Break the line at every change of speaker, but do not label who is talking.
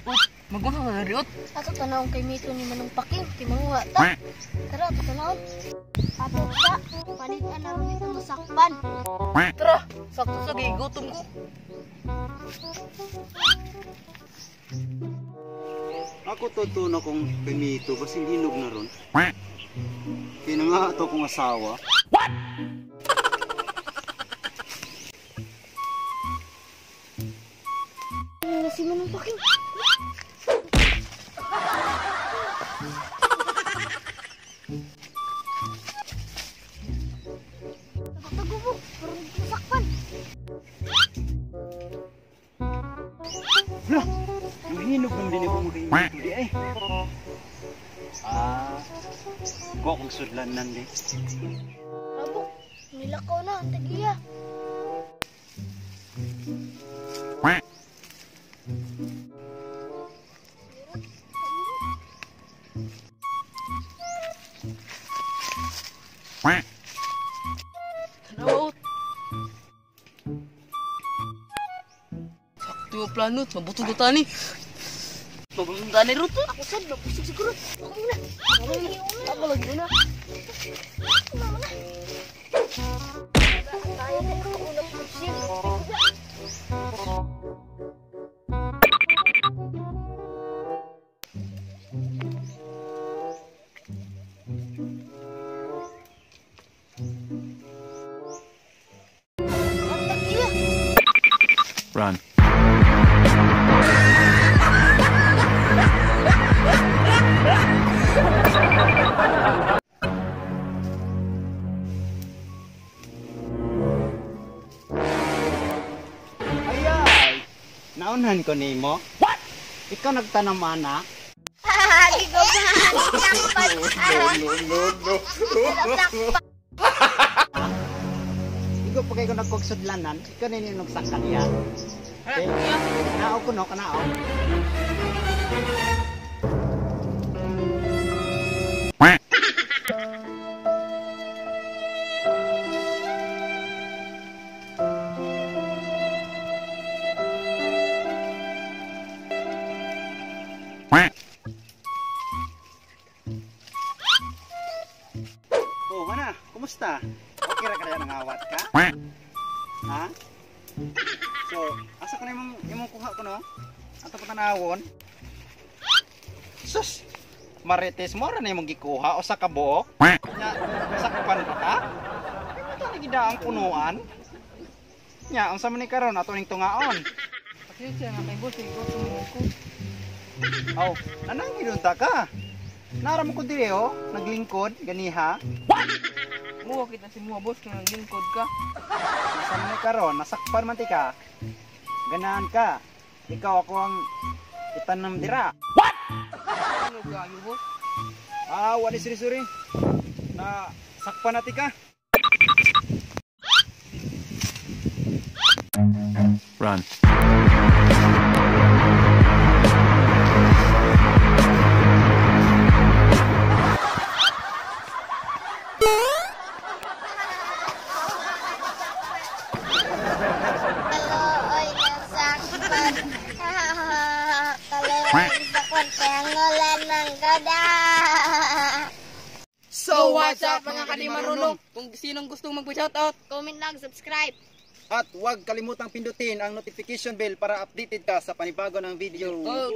Ut, magunsa sa diri, Ut.
Ato tanawon kay Mito ni Manong Paking, kay manguha ta. Tara, ato tanawon. Ato ta, palit-an na ron itong masakpan.
Tara, sakto sa gigutom ko.
Ako totoo na kong kay Mito, basin hinog na ron. Kaya na nga ato kong asawa.
What?
Ano na si Manong Paking? Tago-tago, parang masakpan.
Hala, ang hinog ng dinig mo kay Mito di ay. Ah, ko akong sudlanan di.
Rabok, nilakaw na ang tagiya.
Tanawa, Ut. Sakto yung plano, mabutog ta ni. Mabutog ta ni, Ruth.
Ako sad, mabusog siguro. Ako muna. Ako muna. Ako lagi muna. Mama na. Tayo na ako una po siya. Ang tagiya.
Run.
Ayay! Naunhan ko nimo. What? Ikaw nagtanam ana?
Gigumahan. Takpan.
No, no, no.
Takpan.
Ikaw pa kayo nagkog sudlanan, ikaw na yung nagsakal niya. Okay? Kanao ko no, kanao. Oh, mana? Kumusta? Okay ra kaya nangawat ka? Ha? So, asa ko na imong kuha ko no? Ato pa tanawon. Sus! Marites mo ra na imong gikuha usa ka buok? Nya, sakpan pa ka? Di ba ta nagida ang punuan? Nya, unsa man ni karon ato ning tungaon?
Pasensya na kay boss, gutom ko.
Aw, anang gidunta ka? Nara mo ko dire oh, naglingkod ganiha.
What? Muha kita si muha boss kung naglingkod ka.
Nasa man ni karon, nasakpan man ti ka. Ganahan ka. Ikaw ako ang itanam dira.
What? Ano gayo boss?
Ah, wali suri-suri. Na sakpan na ti ka.
Run.
Kaloy nasakpan. Kaloy nasakpan. Kaya ng gada.
So what's up mga kadimarunong? Kung sinong gustong magpa-shoutout,
Comment lang, subscribe.
At huwag kalimutang pindutin ang notification bell para updated ka sa panibago ng video.
Oh.